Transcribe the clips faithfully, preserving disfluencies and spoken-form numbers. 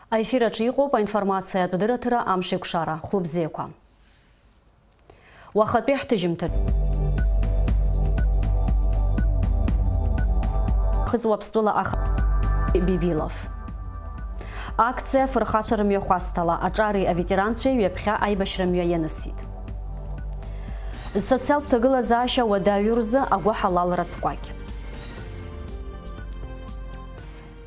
Аефир аҿы иҟоуп аинформациатә дырраҭара Амшеикәшара. Хәлыбзиақәа. Уахатәи ҳҭыжьымҭаҿ. Хыҵ Уаԥстәыла аха Бибилов. Акциа фырхацәа рымҩахәасҭала аҿари аветеранцәеи ҩаԥхьа аибашьра мҩа ианысит. Социалтә ҭагылазаашьа уадаҩу рзы агәыҳалалратә кәакь.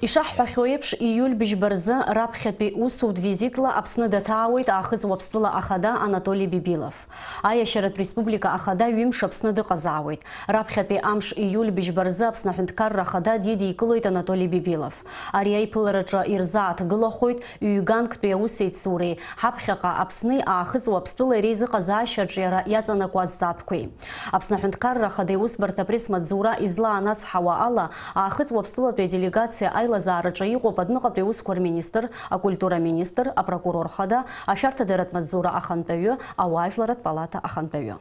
Ишаҳҳәахьоу еиԥш, ииуль быжьба рзы раԥхьатәи усутә визитла Аԥсны даҭаауеит Аахыҵ Уаԥстәыла ахада Анатоли Бибилов. Аиашьаратә республика ахада ҩымш Аԥсны дыҟазаауеит. Раԥхьатәи амш ииуль быжьба рзы Аԥсны Аҳәынҭқарра Ахада дидикылоит Анатоли Бибилов. Ари аиԥылараҿы ирзааҭгылахоит ҩганктәи аусеицуреи ҳаԥхьаҟа Аԥсни Аахыҵ Уаԥстәылеи реизыҟазаашьа аҿиара иаҵанакуа азҵаатәқәеи. Аԥсны Аҳәынҭқарра Ахада иусбарҭа апресс-маҵзура излаанацҳауа ала, Аахыҵ Уаԥстәылатәи аделегациа аилазаараҿы иҟоуп адәныҟатәи аусқәа рминистр, акультура аминистр, апрокурор хада, ашәарҭадаратә маҵзура ахантәаҩы, ауаажәларатә палата ахантәаҩы.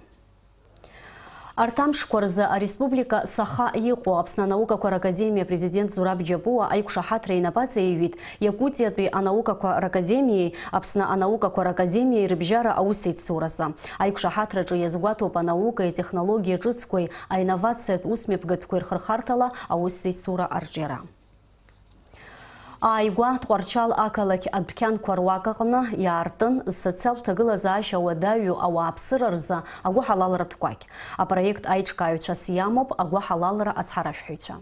Арҭ амшқәа рзы ареспублика саха иҟоу Аԥсны анаукақәа ракадемиа апрезидент Зураб Џьапуа аиқәшаҳаҭра инапаҵаиҩит Иакутиатәи анаукақәа ракадемиеи Аԥсны анаукақәа ракадемиеи рыбжьара аусеицуразы. Аиқәшаҳаҭраҿы иазгәаҭоуп анаукеи атехнологиа ҿыцқәеи аинновациатә усмҩаԥгатәқәеи рхырхарҭала аусеицура арҿиара. Ааигәа Тҟәарчал ақалақь адәқьанқәа руак аҟны иаартын зсоциалтә ҭагылазаашьа уадаҩу ауааԥсыра рзы агәыҳалалратә кәакь. Апроект аиҿкааҩцәас иамоуп агәыҳалалра ацҳаражәҳәаҩцәа.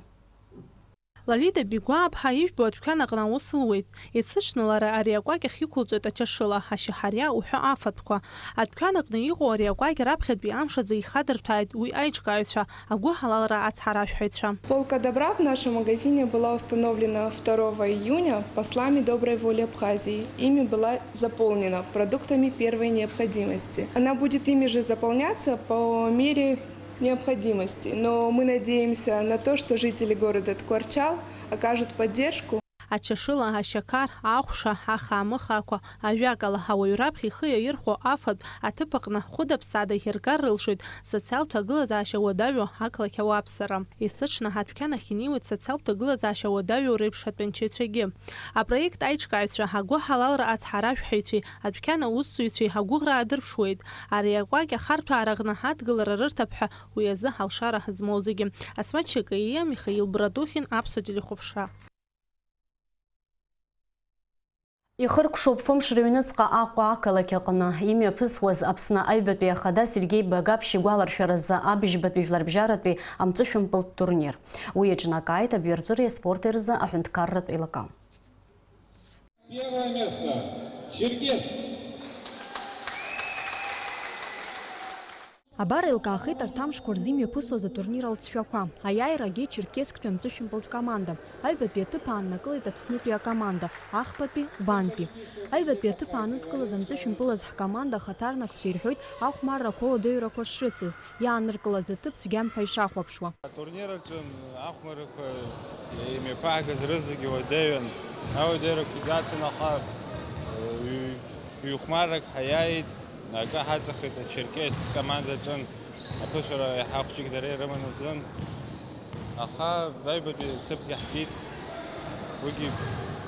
Лолита Бигәааԥҳа ижәбо адәқьан аҟны аус луеит. Есыҽны лара ари акәакь ахь иқәылҵоит ачашыла, ашьаҳариа уҳәа афатәқәа. Адәқьан аҟны иҟоу ари акәакь раԥхьатәи амш азы ихадырҭәааит уи аиҿкааҩцәа, агәыҳалалра ацҳаражәҳәаҩцәа. Полка добра в нашем магазине была установлена второго июня послами доброй воли Абхазии. Ими была заполнена продуктами первой необходимости. Она будет ими же заполняться по мере необходимости, но мы надеемся на то, что жители города Тҟәарчал окажут поддержку. Ачашыла, ашьақар, ахәша, ахаамыхаақәа, ажәакала, ауаҩы раԥхьа ихы иаирхәо афатә аҭыԥ аҟны хәыда-ԥсада иаҳиргар рылшоит социалтә ҭагылазаашьа уадаҩу ақалақь ауааԥсыра. Есыҽны адәқьан ахь инеиуеит социалтә ҭагылазаашьа уадаҩу реиԥш атәанчаҩцәагьы. Апроект аиҿкааҩцәа, агәыҳалалра ацҳаражәҳәаҩцәеи адәқьан аусзуҩцәеи агәыӷра аадырԥшуеит. Ари акәакь ахарҭәаара аҟны адгылара рырҭап ҳәа уи азы алшара змоу зегьы. Асмаҭ Шьакаиа, Михаил Братухин, Аԥсуа телехәаԥшра. Ихыркәшоуп фымш рыҩныҵҟа Аҟәа ақалақь аҟны имҩаԥысуаз Аԥсны аҩбатәи ахада Сергеи Багаԥшь игәаларшәаразы абыжьбатәи жәларбжьаратәи амҵәышәымпылтә турнир. Уи иаҿнакааит абҩарҵәыреи аспорти рзы аҳәынҭқарратә еилакы. Первое место. Черкесск. Абар еилкаахеит арҭ амшқәа рзы имҩаԥысуаз атурнир алҵшәақәа. Аиааирагьы Черкессктәи амҵәышәымпылтә команда. Аҩбатәи аҭыԥ ааннакылеит Аԥснытәи акоманда, ахԥатәи, Ҟәбантәи. Аҩбатәи аҭыԥ аанызкылаз амҵәышәымпылаз ҳкоманда ахаҭарнакцәа ирҳәоит ахәмаррақәа ауадаҩрақәа шрыцыз, иааныркылаз аҭыԥ цәгьам ҳәа ишахәаԥшуа. Атурнир аҿы ахәмаррақәа имҩаԥаагаз рызегьы уадаҩын. Ауадаҩрақәа игацын, аха, ҩ-, ҩ-хәмаррак ҳаиааит, акы ҳаҵахеит, ачеркесск команда аҿын аԥышәара иаҳа хәҷык дара ирыман азын. Аха аҩбатәи аҭыԥгьы ҳкит, уигьы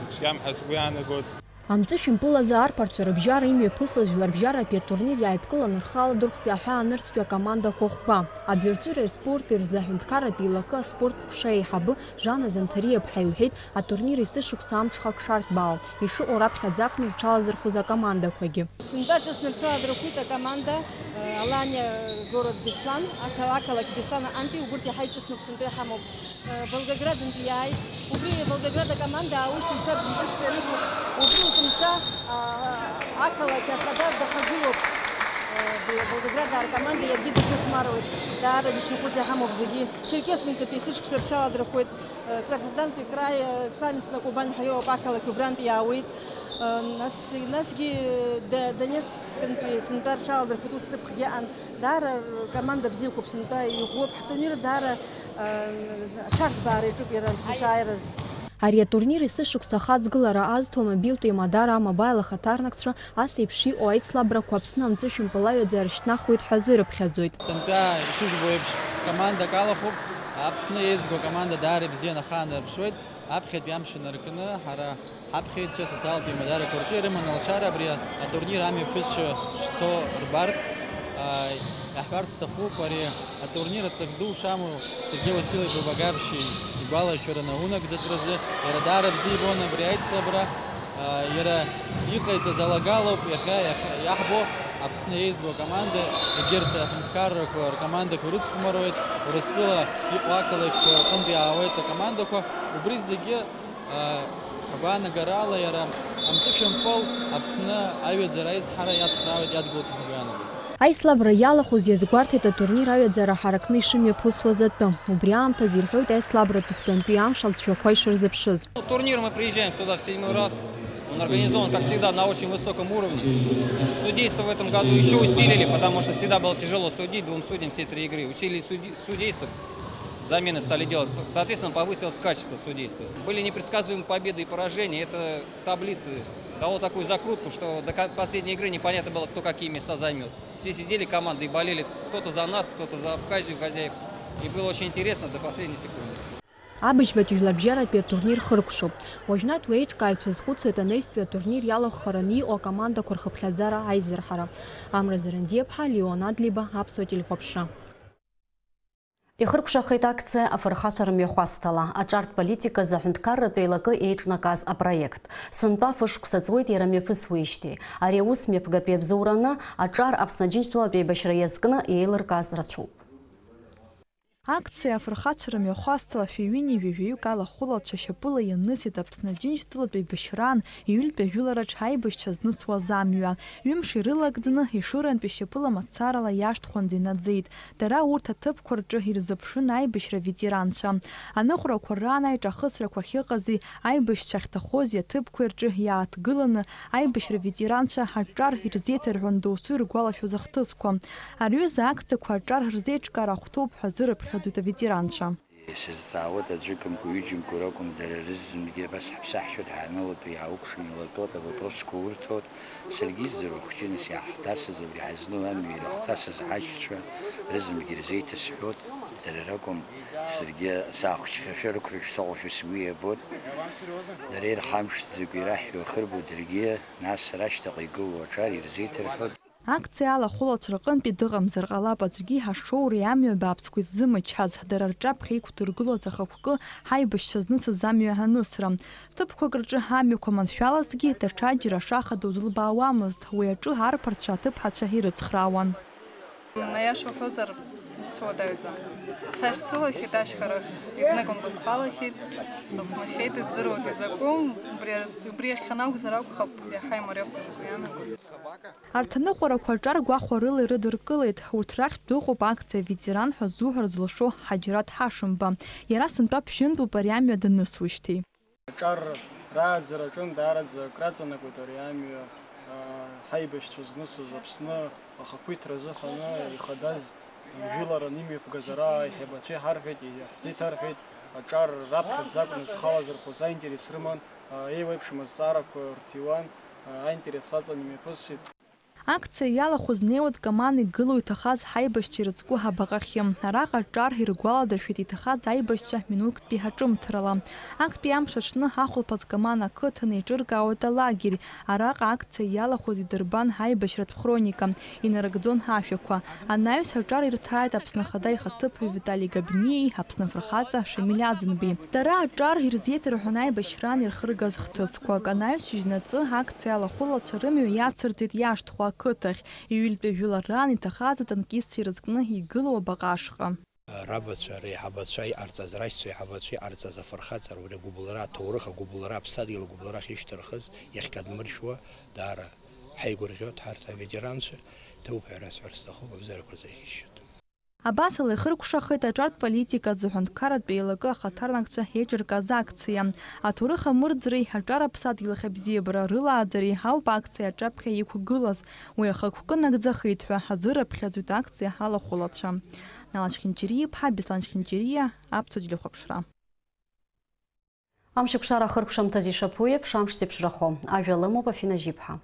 ицәгьам ҳәа сгәы иаанагоит. Амҵәышәымпылазы арԥарцәа рыбжьара имҩаԥысуаз жәларбжьаратәи атурнир иааидкыланы рхы аладырхәт аҳәаанырцәтәи акомандақәа хәба. Абҩарҵәыреи аспорти рзы аҳәынҭқарратә еилакы аспорт ҟәша аиҳабы Жана Занҭариаԥҳа илҳәеит, атурнир есышықәса амҽхак шарҭбаау, ишыҟоу раԥхьаӡа акәны зҽалазырхәыз акомандақәагьы. Сынтәа ҿыцны рҽаладырхәит акоманда, э, Аланиа город Беслан, ақала-, ақалақь Беслан аҟынтәи, убырҭ иаҳа иҿыцноуп, сынтәа иҳамоуп. Волгоградынтә иааит. Убри Волгоград акоманда аушьҭымҭа бжьышықәса ирықәуп. Убри есымша, а, ақалақь ахада дахагылоуп. Волгоград аркоманда иаргьы дагьыхәмаруеит. Даара дыччахәыс иҳамоуп зегьы. Черкессктәи есышықәса рҽаладырхәуеит. Краснодартәи краи, Славянскны Кубань ҳәа иоуп ақалақь, убрантә иаауеит. Нас, насгьы Донецктәи сынтәа рҽаладырхәит, урҭ ҵыԥхгьы аан. Даара ркоманда бзиақәоуп, сынтәа иӷәӷәоуп, ҳтурнир даара, э, аҽарҭбаара иаҿуп иара есымша ааираз. Ари атурнир есышықәса ахаҵгылара азҭо амобилтә еимадара А-Мобаил ахаҭарнакцәа ас еиԥш иҟоу аицлабрақәа Аԥсны амҵәышәымпыл аҩаӡара шьҭнахуеит ҳәа азырыԥхьаӡоит. Сынтәа ишыжәбо еиԥш командак алахәуп, Аԥсны еизго акоманда даара ибзианы ахаанарԥшуеит. Аԥхьатәи амш инаркны, ҳара ҳаԥхьаҩцәа асоциалтә еимадарақәа рҿы ирыман алшара абри атурнир амҩаԥысцәа шцо рбартә. Иаҳҳәарц сҭахуп, ари атурнир аҵак ду шамоу Сергеи Васильев-иԥа Багаԥшь игәалашәара наунагӡатәразы иара даара бзиа ибон абри аицлабра. Иара иҟаиҵаз алагалоуп иахьа, иахьа иаҳбо Аԥсны еизго акоманда, егьырҭ аҳәынҭқаррақәа ркомандақәа ирыцхәмаруеит, Урыстәыла иҟоу ақалақьқәа рҟынтә иаауеит акомандақәа, убри зегьы, агәаанагарала иара амҵәышәымпыл Аԥсны аҩаӡара аизҳара иацхраауеит, иадгылоит ҳәа игәы иаанагоит. Аицлабра иалахәыз иазгәарҭеит атурнир аҩаӡара ҳаракны ишымҩаԥысуаз атәы. Убри аамҭазы ирҳәоит аицлабра аҵыхәтәантәи амш алҵшәақәа ишырзыԥшыз. Турнир мы приезжаем сюда в седьмой раз. Он организован, как всегда, на очень высоком уровне. Судейство в этом году еще усилили, потому что всегда было тяжело судить двум судьям все три игры. Усилили суди- судейство, замены стали делать. Соответственно, повысилось качество судейства. Были непредсказуемые победы и поражения. Это в таблице дало такую закрутку, что до ко- последней игры непонятно было, кто какие места займет. Все сидели, команды, и болели. Кто-то за нас, кто-то за Абхазию, хозяев. И было очень интересно до последней секунды. Абыжьбатәи жәлабжьаратәи атурнир хыркәшоуп. Уажәнатә уи аиҿкааҩцәа азхәыцуеит анаҩстәи атурнир иалахәхараны иҟоу акомандақәа рхыԥхьаӡара аизырҳара. Амра Зарандиаԥҳа, Леон Адлиба, Аԥсуа телехәаԥшра. Ихыркәшахеит акциа афырхацәа рымҩахәасҭала. Аҿартә политиказы аҳәынҭқарратә еилакы еиҿнакааз апроект. Сынтәа фышықәса ҵуеит иара мҩаԥысуеижьҭеи. Ари аус мҩаԥгатәи абзоураны аҿар Аԥсны Аџьынџьтәылатә еибашьра иазкны еилыркааз рацәоуп. Акциа афырхацәа рымҩахәасҭала шәи ҩынҩажәи жәаҩык алахәылацәа шьапыла ианысит Аԥсны Аџьынџьтәылатә еибашьраан иҩыльтәи ажәылараҿ аибашьцәа знысуаз амҩа. Ҩымш ирылагӡаны, Ешырантәи шьапыла мацарала иашҭхәанӡа инаӡеит. Дара урҭ аҭыԥқәа рҿы ирзыԥшын аибашьра ветеранцәа. Аныҟәрақәа раан аиҿахысрақәа ахьыҟази аибашьцәа ахьҭахози аҭыԥқәеи рҿы иааҭгыланы, аибашьра ветеранцәа аҿар ирзеиҭарҳәон досу иргәалашәоз ахҭысқәа. Ари аҩыза акциақәа аҿар рзеиҿкаара ахәҭоуп ҳәа азырыԥхьаӡоит аветеранцәа. Исызҵаауеит, аӡәыкымкәа, ҩыџьамкәа ракәым, дара рызынгьы абас ҳаԥсахшьоит, ҳаанылатәо иаауқәшәан илатәоуп, авопросқәа урҭоит. Саргьы издыруа хәҷы нас иаҳҭасыз, убри ҳазну амҩа ирыхҭасыз ҳашьцәа рызынгьы ирзеиҭасҳәоит, дара ракәым, саргьы саахәҷхьашәа рықәрагь сыҟоушәа сгәы иабоит. Дара ирхамԥшӡакәа ираҳҳәо ахырбо даргьы, нас рашьҭаҟа игылоу аҿар ирзеиҭарҳәоит. Акциа алахәылацәа рҟынтәи дыҟамзар ҟалап аӡәгьы ҳашоуреи амҩа бааԥсқәеи ззымычҳаз, дара рҿаԥхьа иқәдыргылоз ахықәкы ҳаибашьцәа знысыз амҩа анысра. Ҭыԥқәак рҿы амҩақәа маншәалазҭгьы, даҽаџьара ашаха дузылбаауамызт, уи аҿы арԥарцәа аҭыԥҳацәа ирыцхраауан. Аиаша уҳәозар, исцәуадаҩӡам. Сашьцылахьеит ашьхарахь, изныкымкәа схалахьеит, сыҟәнахьеит, издыруеит изакәым, убри, убри иахьанакәзар акәхап, иаҳа имариахәа сгәы иаанагоит. Арҭ аныҟәарақәа аҿар гәахәарыла ирыдыркылеит. Урҭ рахьтә дыҟоуп акциа аветеран ҳәа ззуҳәар зылшо Ҳаџьараҭ Ҳашымба. Иара сынтәа ԥшьынтәуп ари амҩа данысуеижьҭеи. Аҿар рааӡара аҿы даараӡа акраҵанакуеит ари амҩа, аа, ҳаибашьцәа знысыз Аԥсны ахақәиҭра азыҳәаны ихадаз жәыларан имҩаԥгаз ара аиҳабацәа иҳарҳәеит, иаҳзеиҭарҳәеит, аҿар раԥхьаӡа акәны зхалазырхәыз аинтерес рыман, аа, еиуеиԥшым азҵаарақәа рҭиуан, аа, аинтерес аҵан имҩаԥысит. Акциа иалахәыз днеиуа дкаман игылоу иҭахаз ҳаибашьцәа ирыцку ҳабаҟахьы. Араҟа аҿар иргәаладыршәеит иҭахаз аибашьцәа минуҭктәи аҿымҭрала. Актәи амш аҽны ахәылԥаз Каман ақыҭан еиҿыркаауеит алагерь. Араҟа акциа иалахәыз идырбан ҳаибашьратә хроника, инарыгӡон ҳашәақәа. Анаҩс аҿар ирҭааит Аԥсны Ахада ихаҭыԥуаҩ Витали Габниеи Аԥсны Афырхаҵа Шамиль Аӡынбеи. Дара аҿар ирзеиҭарҳәон аибашьраан ирхыргаз хҭысқәак. Анаҩс шьыжьнаҵы акциа алахәылацәа рымҩа иацырҵеит иашҭхәа ақыҭахь. Иҩыльтәи жәылар раан иҭахаз атанкистцәа ирызкны игылоу абаҟа ашҟа. Рабацәа, реиҳабацәа иҟарҵаз, рашьцәа реиҳабацәа иҟарҵаз афырхаҵара, убри агәыбылра, аҭоурых агәыбылра, аԥсадгьыл агәыбылра ахьышьҭырхыз, иахькадмыршәуа, даара ҳаигәырӷьоит ҳарҭ аветеранцәа, ҭоуп ҳәа расҳәар сҭахуп, абзиарақәа рзеиӷьасшьоит. Абасала ихыркәшахеит аҿартә политика азы аҳәынҭқарратә еилакы ахаҭарнакцәа еиҿыркааз акциа. Аҭоурых амырӡреи аҿар аԥсадгьыл ахь абзиабара рылааӡареи ауп акциа аҿаԥхьа иқәгылаз. Уи ахықәкы нагӡахеит ҳәа азырыԥхьаӡоит акциа алахәылацәа. Нала Чхинчириа-иԥҳа, Беслан Чхинчириа, Аԥсуа телехәаԥшра. Амшеиқәшара ахыркәшамҭазы ишаԥу еиԥш, амш зеиԥшрахо. Ажәа лымоуп Афина Жьиԥҳа.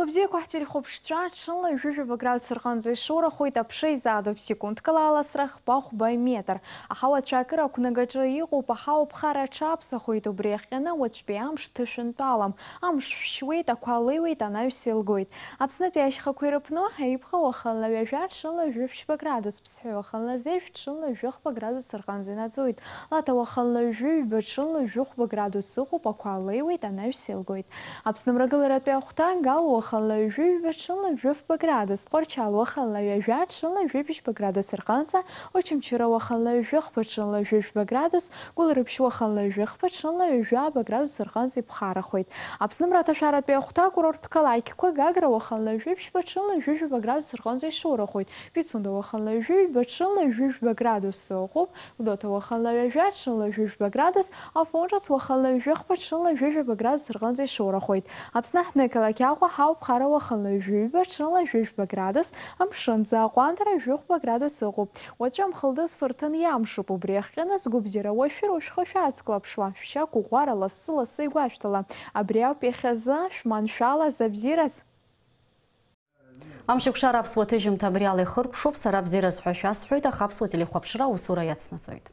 Лыбзиақәа ҳтелехәаԥшцәа, ҽынла ҩажәа градус рҟынӡа ишоурахоит, аԥша изаатуп, секундкала аласра хԥа-хәба метр. Аҳауа ацәаакыра ақәнагаҿы иҟоуп, аҳауа ԥхара аҽаԥсахоит, убри иахҟьаны уаҵәтәи амш ҭышәынтәалам. Амш шәшьуеит, ақәа леиуеит, анаҩс еилгоит. Аԥснытәи ашьхақәа ирыԥну, Аиԥҟа уахынла ҩажәа, ҽынла ҩажәи ԥшьба градус, Ԥсҳәы уахынла зежә, ҽынла ҩажәи хԥа градус рҟынӡа инаӡоит. Лаҭа уахынла ҩажәи ҩба, ҽынла ҩажәи хәба градус ыҟоуп, ақәа леиуеит, анаҩс еилгоит. Аԥсны мрагыларатәи ахәҭа, Гал уахынла ҩажәи ҩба, ҽынла ҩажәи фба градус, Тҟәарчал уахынла ҩажәа, ҽынла ҩажәи бжьба градус рҟынӡа, Очамчыра уахынла ҩажәи хԥа, ҽынла ҩажәи жәба градус, Гәылрыԥшь уахынла ҩажәи хԥа, ҽынла ҩажәи ааба градус рҟынӡа иԥхарахоит. Аԥсны мраҭашәаратәи ахәҭа, акурорттә қалақьқәа, Гагра уахынла ҩажәи ԥшьба, ҽынла ҩажәи жәаба градус рҟынӡа ишоурахоит. Пицунда уахынла ҩажәи ҩба, ҽынла ҩажәи жәба градус ыҟоуп. Гәдоуҭа уахынла ҩажәа, ҽынла ҩажәи жәба градус, Афон Ҿыц уахынла ҩажәи хԥа, ҽынла ҩажәи жәаба градус рҟынӡа ишоурахоит. Аԥсны аҳҭнықалақь Аҟәа ҳауп ԥхара уахынла ҩажәи ҩба, ҽынла ҩажәи жәба градус, амшынӡы аҟәандара ҩажәи хәба градус ыҟоуп. Уаҵәы амхылдыз фырҭын иамшуп, убри иахҟьаны згәабзиара уашәыр, ушәхы шәаацклаԥшла, шәшьа гәыӷәӷәара лассы-лассы игәашәҭала. Абри ауп иахьазы шәманшәалаз абзиараз. Амшеикәшара аԥсуа ҭыжьымҭа абри ала ихыркәшоуп, сара бзиараз ҳәа шәасҳәоит, аха аԥсуа телехәаԥшра аусура иацнаҵоит.